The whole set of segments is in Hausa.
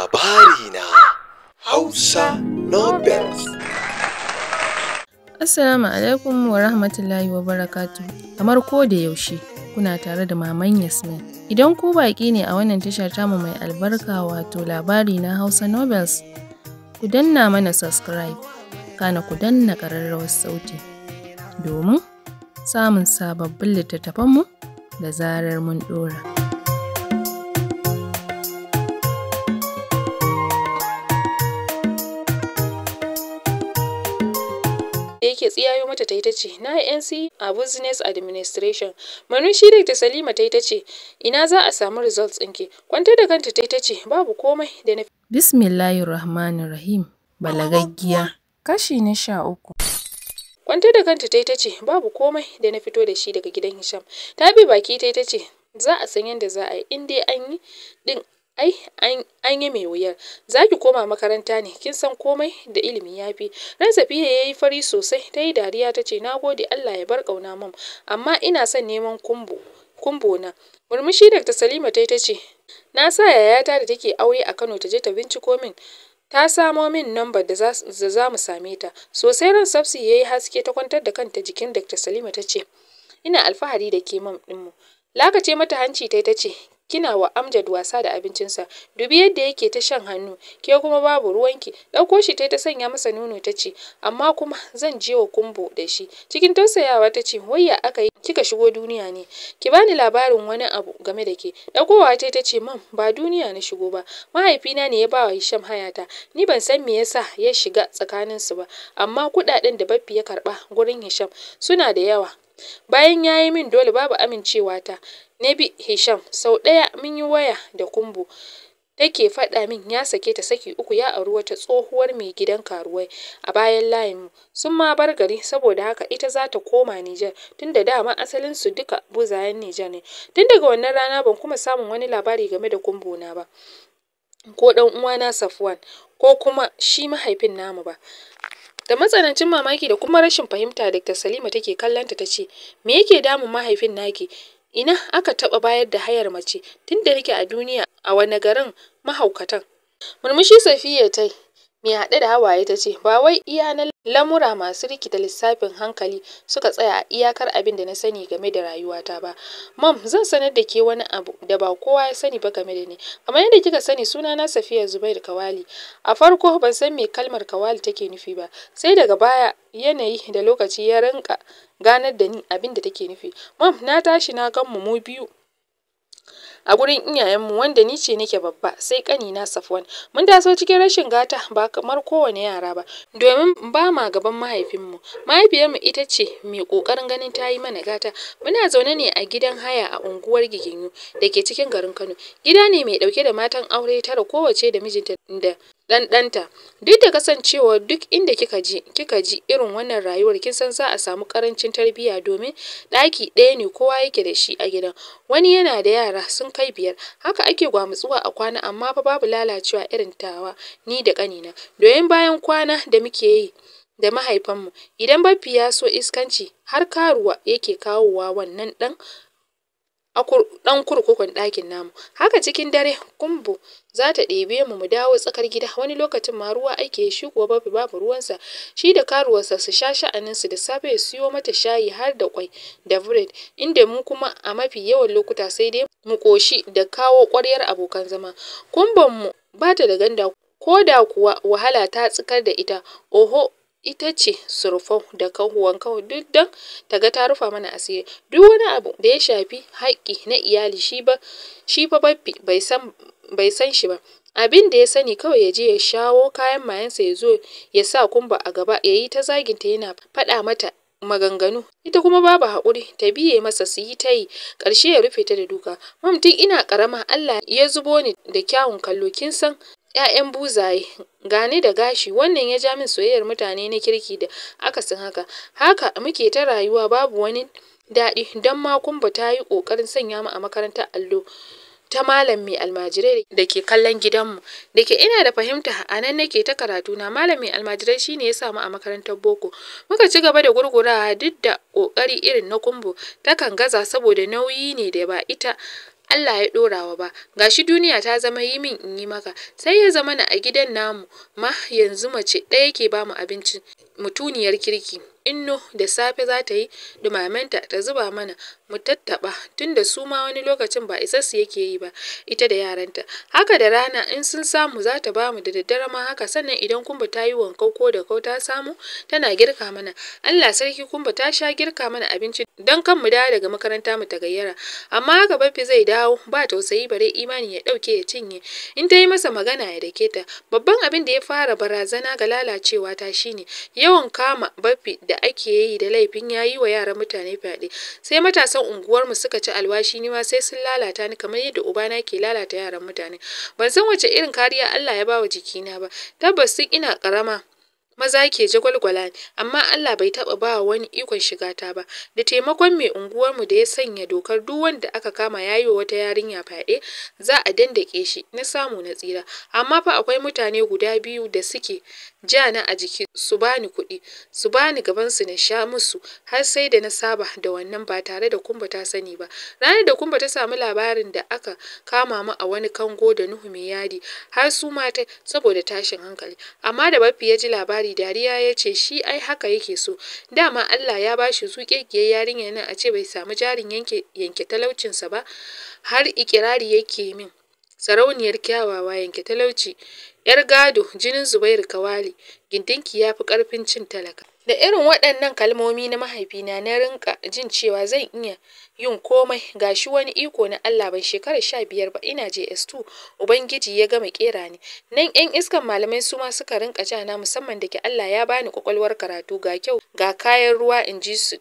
Labari na Hausa Novels. Assalamu alaikum wa rahmatullahi wa barakatuh. Kamar ko da yaushe kuna tare da Maman Yasmin. Idan ku baƙi ne a wannan tashar tamu mai albarka wato labari na Hausa Novels, ku danna mana subscribe, kana ku danna ƙararrawar sauti domin samun sababbin littattafanmu da zarar mun ɗora. Da yake tsiyayo mata ta yi ta ce, na yi NC a Business Administration. Murmushi da Salima ta yi ta ce, ina za a samu results ɗinki? Kwantar da kanta ta yi ta ce, babu komai da na Bismillahirrahmanirrahim. Balagaggiya. Kashi na 13. Kwantar da kanta ta yi ta ce, babu komai da na fito da shi daga gidan Hisham. Ta bi baki ta yi ta ce, za a san yadda za a yi in dai an yi ɗin ai an yi mai wuyar. Za ki koma makaranta ne, kin san komai da ilimi ya fi. Ran Safiya ya yi fari sosai, ta yi dariya ta ce, na gode Allah ya bar ƙauna mum, amma ina son neman kumbo na. Murmushi Dr. Salima ta yi ta ce, na sa yayata da take aure a Kano ta je ta binciko min. Ta samo min lambar da za mu same ta. Sosai ran Safsi ya yi haske, ta kwantar da kanta jikin Dr. Salima ta ce, ina alfahari da ke mum ɗinmu. Lakace mata hanci ta yi ta ce, kina wa Amjad wasa da abincinsa, dubi yadda yake ta shan hannu, ke kuma babu ruwanki. Ɗauko shi ta sanya masa nono ta ce, amma kuma zan je wa kumbo da shi. Cikin tausayawa ta ce, wai ya aka yi kika shigo duniya ne? Ki bani labarin wani abu game da ke. Ɗaukowa ta ce, mam ba duniya na shigo ba, mahaifina ne ya ba wa Hisham hayata, ni ban san me yasa ya shiga tsakaninsu ba, amma kuɗaɗen da Baffi ya karɓa gurin Hisham suna da yawa. Bayan ya yi min dole babu amincewa ta, na bi Hisham. Sau ɗaya mun yi waya da Kumbo, take faɗa min ya sake ta saki 3, ya auri wata tsohuwar mai gidan karuwai a bayan layinmu. Sun ma bar gari, saboda haka ita za ta koma Nijar, tunda dama asalin su duka buzayen Nijar ne. Tun daga wannan rana ban kuma samun wani labari game da Kumbo na ba, ko ɗan uwana Safwan, ko kuma shi mahaifin namu ba. Da matsanancin mamaki da kuma rashin fahimta Dr. Salima take kallonta ta ce, me yake damun mahaifin naki? Ina aka taɓa bayar da hayar mace tunda nake a duniya, a wane garin mahaukatan? Murmushi Safiya ta yi mai haɗe da hawaye ta ce, ba wai iya na lamura masu rikita lissafin hankali suka tsaya a iyakar abin da na sani game da rayuwata ba. Mom, zan sanar da ke wani abu da ba kowa ya sani ba game da ni. Kamar yadda kika sani, sunana Safiya Zubair Kawali. A farko ban san me kalmar Kawali take nufi ba, sai daga baya yanayi da lokaci ya rinka ganar da ni abin da take nufi. Mom, na tashi na gan mu biyu a gurin iyayenmu, wanda ni ce nake babba, sai ƙanina Safwan. Mun taso cikin rashin gata ba kamar kowane yara ba, domin ba ma gaban mahaifinmu. Mahaifiyarmu ita ce mai ƙoƙarin ganin ta yi mana gata. Muna zaune ne a gidan haya a unguwar Giginyu da ke cikin garin Kano. Gida ne mai ɗauke da matan aure 9, kowace da mijinta da ɗanɗanta. Duk da kasancewa duk inda kika ji irin wannan rayuwar, kin san za a samu ƙarancin tarbiyya, domin ɗaki ɗaya ne kowa yake da shi a gidan. Wani yana da yara sun kai 5. Haka ake gwamutsuwa a kwana, amma fa babu lalacewa irin tawa ni da ƙanina. Domin bayan kwana da muke yi da mahaifanmu, idan Baffi ya so iskanci, har karuwa yake kawowa wannan ɗan kurkukun ɗakin namu. Haka cikin dare Kumbo za ta ɗebe mu mu dawo tsakar gida, wani lokacin ma ruwa ake yi, shi kuwa Baffi babu ruwansa. Shi da karuwarsa su sha sha'aninsu, da safe ya siyo mata shayi har da ƙwai da bired, inda mu kuma a mafi yawan lokuta sai dai mu ƙoshi da kawo ƙwaryar abokan zama. Kumbonmu ba ta da ganda, ko da kuwa wahala ta tsikar da ita, oho, ita ce surfau da wankau duk don ta ga ta rufa mana asiri. Duk wani abu da ya shafi haƙƙi na iyali shi fa Baffi bai san shi ba. Abin da ya sani kawai ya je ya shawo kayan mayensa ya zo ya sa Kumbo a gaba ya yi ta zaginta yana faɗa mata maganganu. Ita kuma babu haƙuri ta biye masa su yi ta yi, ƙarshe ya rufe ta da duka. Mum, tun ina ƙarama Allah ya zubo ni da kyawun kallo, kin san ‘ya'yan buzaye, gani da gashi, wannan ya ja min soyayyar mutane na kirki da akasin haka. Haka muke ta rayuwa babu wani daɗi, don ma Kumbo ta yi ƙoƙarin sanya mu a makarantar allo ta malam mai almajirai da ke kallon gidanmu. Da ke ina da fahimta, a nan nake ta karatuna. Malam mai almajirai shine ya sa mu a makarantar boko. Muka ci gaba da gurgurawa duk da ƙoƙari irin na Kumbo, takan gaza saboda nauyi ne da ba ita Allah ya ɗorawa ba. Gashi duniya ta zama yi min in yi maka. Sai ya zama na a gidan namu ma yanzu mace ɗaya ke bamu abinci, mutuniyar kirki. Inno da safe za ta yi ɗumamenta ta zuba mana mu tattaɓa, tunda su ma wani lokacin ba isassu yake yi ba, ita da yaranta. Haka da rana in sun samu za ta bamu, da daddare ma haka. Sannan idan Kumba ta yi wankau ko da kau ta samu tana girka mana. Allah sarki, Kumba ta sha girka mana abinci don kan mu dawo daga makaranta mu tagayyara. Amma haka Baffi zai dawo ba tausayi bare imani, ya ɗauke ya cinye. In ta yi masa magana ya dake ta. Babban abin da ya fara barazana ga lalacewa ta shine yawan kama Baffi da ake yi da laifin ya yi wa yaran mutane fyaɗe. Sai matasan unguwarmu suka ci alwashi ni ma sai sun lalata ni kamar yadda ubana ke lalata yaran mutane. Ban san wace irin kariya Allah ya bawa jikina ba. Tabbas tun ina ƙarama maza ke jagwalgwala ni, amma Allah bai taɓa ba wani ikon shiga ta ba. Da taimakon mai unguwarmu da ya sanya dokar duk wanda aka kama ya yi wa wata yarinya fyaɗe za a dandake shi, na samu na tsira. Amma fa akwai mutane guda biyu da suke ja na a jiki su bani kuɗi, su bani gabansu na sha musu, har sai da na saba da wannan ba tare da Kumba ta sani ba. Ranar da Kumba ta samu labarin da aka kama mu a wani kango da Nuhu mai yadi, har su mata saboda tashin hankali. Amma da Baffi ya ji labari, dariya ya ce shi ai haka yake so. Dama Allah ya bashi zuƙeƙiyar yarinyar nan, a ce bai samu jarin yanke yanke talaucinsa ba. Har ikirari yake min, sarauniyar kyawawa, yanke talauci, yar gado, jinin Zubairu Kawali, gindinki ya fi ƙarfin cin talaka. Da irin waɗannan kalmomi na mahaifina na rinka jin cewa zan iya yin komai. Gashi wani iko na Allah, ban shekara 15 ba, ina JS2, Ubangiji ya gama ƙera ni. Nan 'yan iskan malamai su ma suka rinka jana, musamman da ke Allah ya bani kwakwalwar karatu, ga kyau ga kayan ruwa, in ji su.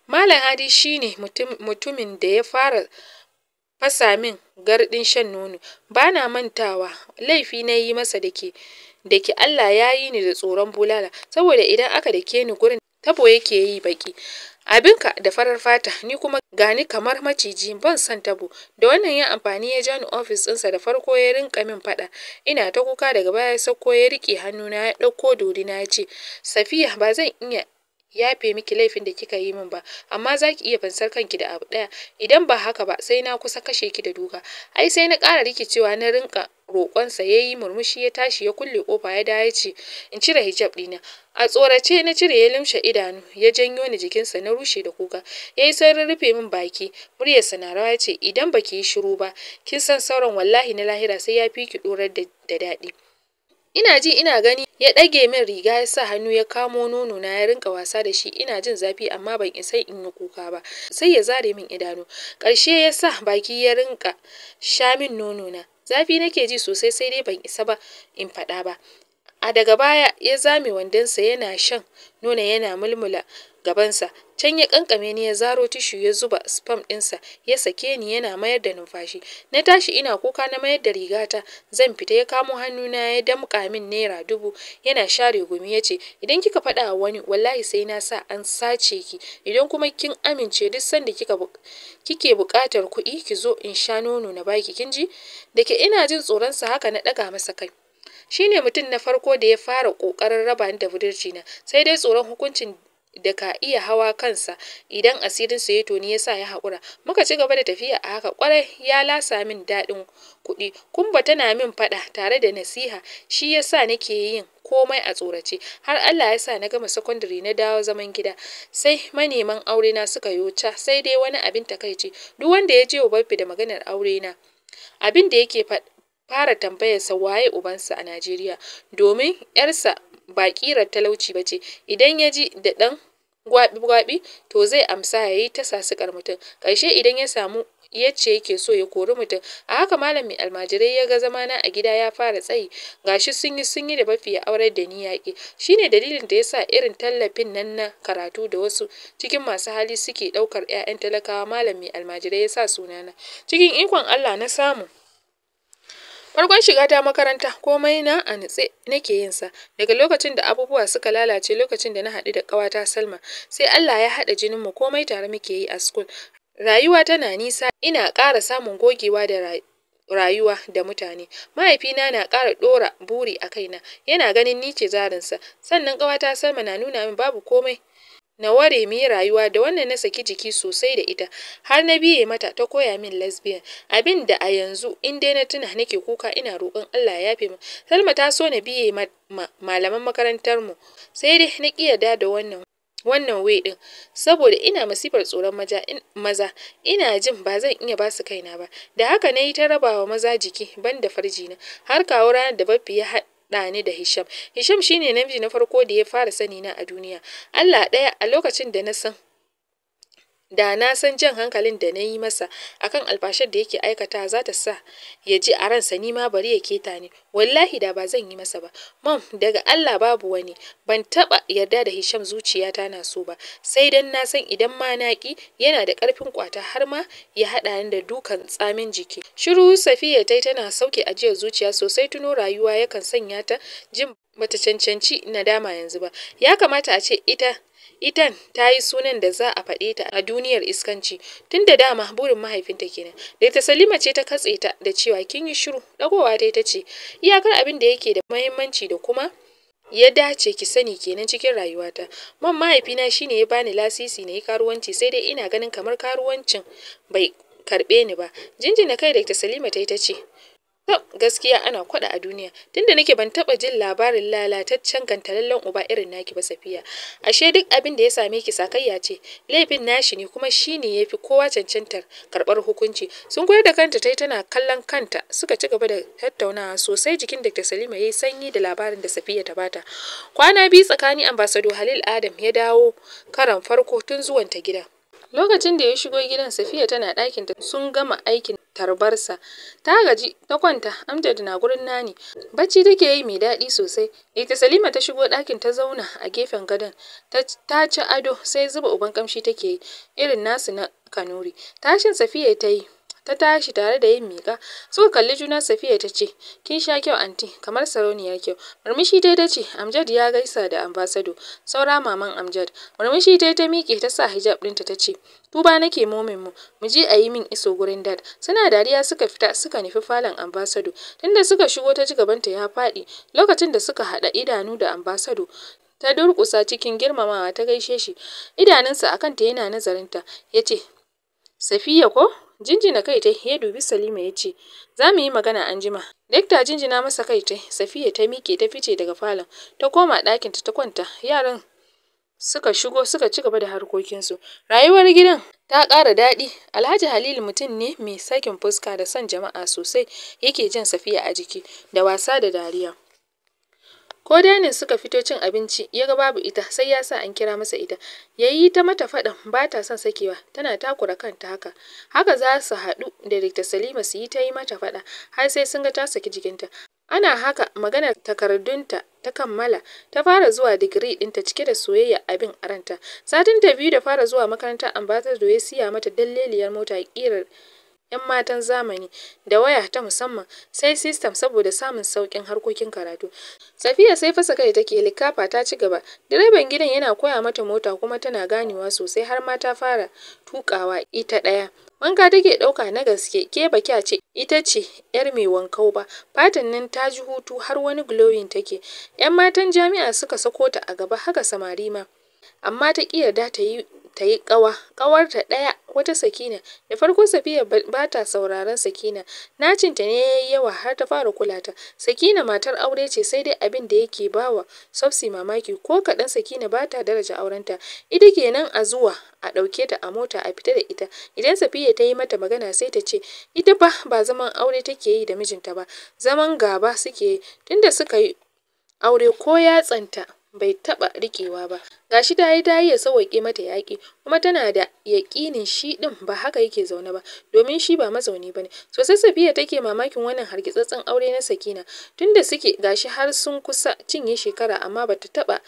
Malam Hadi shine mutumin da ya fara fasa min garɗin shan nono. Bana mantawa laifi na yi masa, da ke Allah ya yi ni da tsoron bulala, saboda idan aka dake ni gurin tabo yake yi baki. Abinka da farar fata, ni kuma gani kamar maciji, ban son tabo. Da wannan ya amfani ya ja ni ofis ɗinsa. Da farko ya rinka min faɗa ina ta kuka. Daga baya ya sauko ya riƙe hannuna, ya ɗauko dorina, ya ce, "Safiya, ba zan iya yafe miki laifin da kika yi min ba, amma za ki iya fansar kanki da abu ɗaya. Idan ba haka ba sai na kusa kashe ki da duka." Ai sai na ƙara rikicewa, na rinka roƙonsa. Ya yi murmushi, ya tashi ya kulle ƙofa, ya dawo ya ce in cire hijab ɗina. A tsorace na cire. Ya lumshe idanu ya janyo ni jikinsa, na rushe da kuka. Ya yi saurin rufe min baki, muryarsa na rawa ya ce, "Idan baki yi shiru ba, kin san sauran, wallahi na lahira sai ya fi ki ɗorar da daɗi." Ina ji ina gani ya ɗage min riga, ya sa hannu ya kamo nono na ya rinka wasa da shi. Ina jin zafi amma ban isa in yi kuka ba, sai ya zare min idanu. Ƙarshe ya sa baki ya rinka sha min nono na. Zafi nake ji sosai, sai dai ban isa ba in faɗa ba. A daga baya ya zame wandonsa, yana shan nono yana mulmula gabansa. Can ya kankame ni, ya zaro tissue ya zuba sperm ɗinsa, ya sake ni yana mayar da numfashi. Na tashi ina kuka, na mayar da rigata zan fita. Ya kamo hannuna ya damƙa min ₦1000, yana share gumi ya ce, "Idan kika faɗa wa wani, wallahi sai na sa an sace ki. Idan kuma kin amince, duk sanda kike buƙatar kuɗi ki zo in sha nono na baki, kin ji?" Da ke ina jin tsoron sa, haka na ɗaga masa kai. Shine mutum na farko da ya fara ƙoƙarin raba ni da budurci na, sai dai tsoron hukuncin da ka iya hawa kansa idan asirinsa ya toni ya sa ya haƙura. Muka ci gaba da tafiya a haka. Ƙwarai ya lasa min daɗin kuɗi. Kumba tana min faɗa tare da nasiha, shi ya sa nake yin komai a tsorace. Har Allah ya sa na gama sakandare, na dawo zaman gida, sai maneman aure na suka yo ca. Sai dai wani abin takaici, duk wanda ya je wa Baffi da maganar aure na, abin da yake fara tambayarsa, waye ubansa a Najeriya, domin yarsa ba ƙirar talauci ba ce. Idan ya ji da ɗan gwaɓi-gwaɓi, to zai amsa ya yi ta sasukar mutum. Ƙarshe idan ya samu yacce yake so, ya kori mutum. A haka malam mai almajirai ya ga zamana a gida ya fara tsayi. Gashi sun yi sun yi da Baffi ya aurar da ni, yaƙi. Shine dalilin da yasa irin tallafin nan na karatu da wasu cikin masu hali suke ɗaukar 'ya'yan talakawa, malam mai almajirai ya sa sunana. Cikin ikon Allah na samu. Farkon shiga ta makaranta, komai na a nutse nake yin sa. Daga lokacin da abubuwa suka lalace lokacin da na haɗu da ƙawata Salma, sai Allah ya haɗa jinin mu, komai tare muke yi a school. Rayuwa tana nisa, ina ƙara samun gogewa da rayuwa da mutane. Mahaifina na ƙara ɗora buri a kaina, yana ganin ni ce jarinsa. Sannan ƙawata Salma na nuna min babu komai. Na ware mu yi rayuwa da wannan. Na saki jiki sosai da ita har na biye mata ta koya min lesbian, abin da a yanzu in dai na tuna nake kuka ina roƙon Allah ya yafe min. Salma ta so na biye ma malaman makarantar mu, sai dai na ƙi yarda da wannan way din saboda ina masifar tsoron maza, ina jin ba zan iya basu kaina ba. Da haka na yi ta rabawa maza jiki banda farjina, har kawo ranar da Baffi ya haɗa ni da Hisham. Hisham shine namiji na farko da ya fara sani na a duniya. Allah ɗaya a lokacin da na san da na san jan hankalin da na yi masa akan alfashar da yake aikata za ta sa ya ji a ransa ni ma bari ya keta ni, wallahi da ba zan yi masa ba. Mom, daga Allah babu wani. Ban taba yarda da Hisham zuciyata na so ba, sai dan na san idan ma na ki, yana da karfin kwata har ma ya haɗa ni da dukan tsamin jiki. Shiru Safiya tai tana sauke ajiyar zuciya sosai. Tuno rayuwa yakan sanya ta jin bata cancanci nadama yanzu ba. Ya kamata a ce ita itan ta yi sunan da za a faɗe ta a duniyar iskanci, tun da dama burin mahaifinta kenan. Da Salima ce ta katse ta da cewa, "Kin yi shiru." Dagowa ta ce, "Iyakar abin da yake da muhimmanci da kuma ya dace ki sani kenan cikin rayuwata. Man, mahaifina shine ya bani lasisi na yi karuwanci, sai dai ina ganin kamar karuwancin bai karɓe ni ba." Jinjina kai da Salima ta yi ta ce, "Tab, gaskiya ana kwaɗa a duniya. Tunda nake ban taɓa jin labarin lalataccen gantalallen uba irin naki ba, Safiya. Ashe duk abin da ya same ki sakayya ce. Laifin nashi ne, kuma shine yafi kowa cancantar karɓar hukunci." Sun koyar da kanta tai tana kallon kanta. Suka ci gaba da tattaunawa sosai. Jikin Dr. Salima yayi sanyi da labarin da Safiya ta bata. Kwana 2 tsakani, Ambassador Halil Adam ya dawo karan farko tun zuwanta gida. Lokacin da ya shigo gidan, Safiya tana ɗakinta, sun gama aikin tarbarsa. Ta gaji ta kwanta, Amjad na gurin nani. Bacci take yi mai daɗi sosai. Ita Salima ta shigo ɗakin ta zauna a gefen gadon. Ta ci ado sai zuba uban kamshi take yi, irin nasu na Kanuri. Tashin Safiya ta yi, ta tashi tare da yin miƙa. Suka kalli juna. Safiya ta ce, "Kin sha kyau, anti, kamar sarauniyar kyau." Murmushi dai ta ce, "Amjad ya gaisa da Ambassador, saura maman Amjad." Murmushi dai ta miƙe ta sa hijab ɗinta ta ce, "Tuba nake, momin mu, mu je a yi min iso gurin Dad." Suna dariya suka fita suka nufi falon Ambassador. Tunda suka shigo ta ji gabanta ya faɗi lokacin da suka haɗa idanu da Ambassador. Ta durƙusa cikin girmamawa ta gaishe shi. Idanunsa a kanta yana nazarinta. Ya ce, "Safiya ko?" Jinjina kai tai. Ya dubi Salima ya ce, "Za mu yi magana anjima." Dakta jinjina masa kai tai. Safiya ta miƙe ta fice daga falon, ta koma ɗakinta ta kwanta. Yaran suka shigo suka ci gaba da harkokinsu. Rayuwar gidan ta ƙara daɗi. Alhaji Halilu mutum ne mai sakin fuska da son jama'a sosai, yake jan Safiya a jiki da wasa da dariya. Ko dining suka fito cin abinci ya ga babu ita, sai ya sa an kira masa ita. Ya yi ta mata faɗan ba ta son sakewa, tana takura kanta. Haka haka za su haɗu da Dr. Salima su yi ta yi mata faɗa har sai sun ga ta saki jikinta. Ana haka maganar takardunta ta kammala, ta fara zuwa digiri ɗinta cike da soyayya abin a ranta. Satin ta 2 da fara zuwa makaranta, Ambassador ya siya mata dalleliyar mota ƙirar 'yan matan zamani da waya ta musamman, sai system saboda samun sauƙin harkokin karatu. Safiya sai fasa kai take, likafa ta ci gaba. Direban gidan yana koya mata mota kuma tana ganewa sosai, har ma ta fara tuƙawa ita ɗaya. Wanka take ɗauka na gaske, ke ba kya ce ita ce 'yar mai wankau ba. Fatan nan ta ji hutu har wani glowing take. 'Yan matan jami'a suka sako ta a gaba, haka samari ma. Amma ta ƙi yarda ta yi ƙawa. Ƙawarta ɗaya, wata Sakina. Da farko Safiya ba ta sauraron Sakina. Nacinta ne ya yi yawa har ta fara kula ta. Sakina matar aure ce, sai dai abin da yake bawa Sofsi mamaki ko kaɗan, Sakina ba ta daraja aurenta. Ita kenan a zuwa a ɗauke ta a mota a fita da ita. Idan Safiya ta yi mata magana sai ta ce ita fa ba zaman aure take yi da mijinta ba, zaman gaba suke yi. Tunda suka yi aure ko yatsanta bai taɓa riƙewa ba. Gashi ta yi ta yi ya sauwaƙe mata yaƙi, kuma tana da yaƙinin shi ɗin ba haka yake zaune ba, domin shi ba mazauni bane. Sosai Safiya take mamakin wannan hargitsatsen aure na Sakina. Tunda suke gashi har sun kusa cinye shekara, amma bata taɓa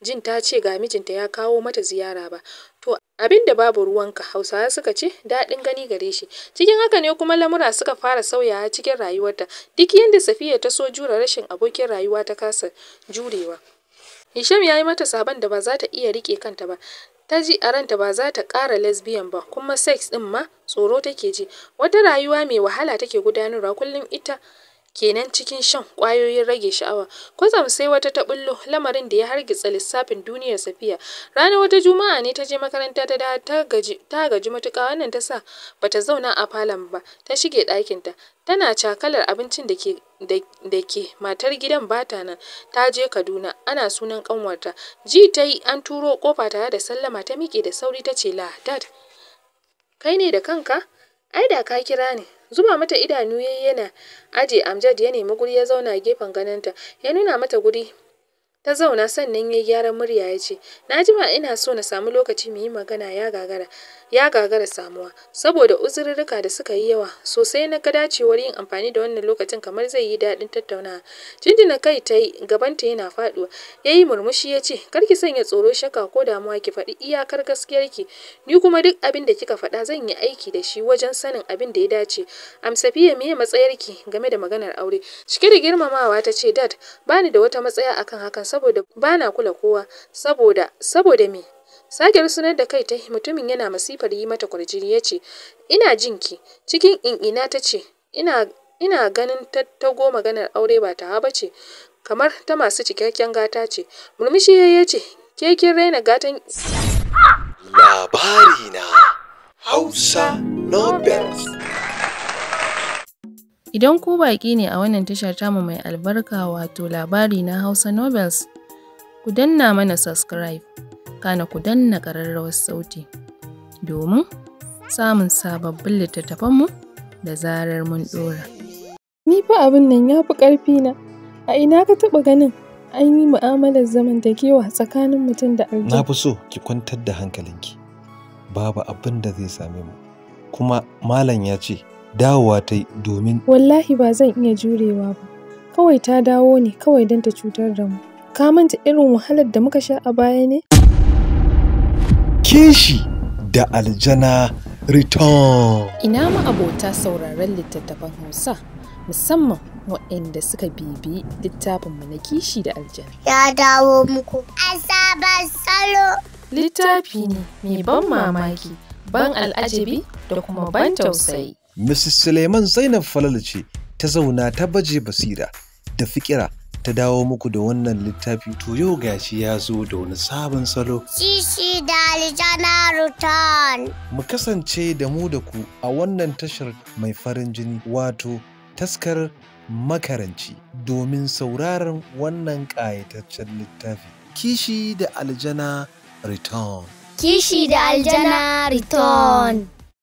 jin ta ce ga mijinta ya kawo mata ziyara ba. To, abin da babu ruwanka, Hausawa suka ce daɗin gani gare shi. Cikin haka ne kuma lamura suka fara sauyawa cikin rayuwarta. Duk yanda Safiya ta so jure rashin abokin rayuwa, ta kasa jurewa. Hisham ya yi mata sabon da ba za ta iya riƙe kanta ba. Ta ji a ranta ba za ta ƙara lesbian ba, kuma sex ɗin ma tsoro take ji. Wata rayuwa mai wahala take gudanarwa kullum. Ita kenan cikin shan ƙwayoyin rage sha'awa. Kwatsam sai wata ta bullo, lamarin da ya hargitsa lissafin duniyar Safiya. Ranar wata Juma'a ne ta je makaranta ta dawo ta gaji matuƙa, wannan ta sa bata zauna a falon ba, ta shige ɗakinta. Tana cakalar abincin da ke matar gidan bata nan, ta je Kaduna ana sunan ƙanwarta. Ji ta yi an turo ƙofa tare da sallama, ta miƙe da sauri ta ce, "La dad, kai ne da kanka? Ai da ka kira ni." Zuba mata idanu yayi yana aje Amjad, ya nemi guri ya zauna gefen gadonta, ya nuna mata guri ta zauna, sannan yayi gyaran murya ya ce, "Na jima ina so na samu lokaci mu yi magana, ya gagara samuwa saboda uzururruka da suka yi yawa sosai. Na ga dacewar yin amfani da wannan lokacin kamar zai yi daɗin tattaunawa." Jinjina kai ta yi, gabanta yana faɗuwa. Ya yi murmushi ya ce, "Kar ki sanya tsoro, shakka ko damuwa, ki faɗi iyakar gaskiyarki. Ni kuma duk abin da kika faɗa zan yi aiki da shi wajen sanin abin da ya dace. Safiya, meye matsayarki game da maganar aure?" Cike da girmamawa ta ce, "Dad, bani da wata matsaya akan hakan saboda bana kula kowa. Saboda me?" Sake rusunar da kai ta, mutumin yana masifar yi mata kwarjini, ya ce, "Ina jinki." Cikin in'ina ta ce, ina ganin tattago maganar aure ba tawa ba ce, kamar ta masu cikakken gata ce." Murmushi ya ce, "Ke kin raina gatan." Labari na Hausa Novels. Idan ku baƙi ne a wannan tashar tamu mai albarka wato Labari na Hausa Novels, ku danna mana subscribe, kana ku danna ƙararrawar sauti domin samun sababbin littattafanmu da zarar mun ɗora. Ni fa abin nan ya fi ƙarfina. A ina ka taɓa ganin an yi mu'amalar zamantakewa tsakanin mutum da aljan? Na fi so ki kwantar da hankalinki. Babu abin da zai same mu. Kuma malam ya ce dawowa ta yi domin... Wallahi ba zan iya jurewa ba. Kawai ta dawo ne kawai don ta cutar da mu. Ka manta irin wahalar da muka sha a baya ne? Kishi da Aljana Return. Ina ma abota sauraron littattafan Hausa, musamman waɗanda suka bibiyi littafinmu na Kishi da Aljana. Ya dawo muku. A sabon salo. Littafi ne mai ban mamaki, ban al'ajabi da kuma ban tausayi. Mrs. Suleiman Zainab Falalu ce ta zauna ta baje basira da fikira ta dawo muku da wannan littafi. To yau gashi ya zo da wani sabon salo. Kishi da Aljana Return. Mu kasance da mu da ku a wannan tashar mai farin jini wato Taskar Makaranci domin sauraron wannan ƙayataccen littafi. Kishi da Aljana Return. Kishi da Aljana Return.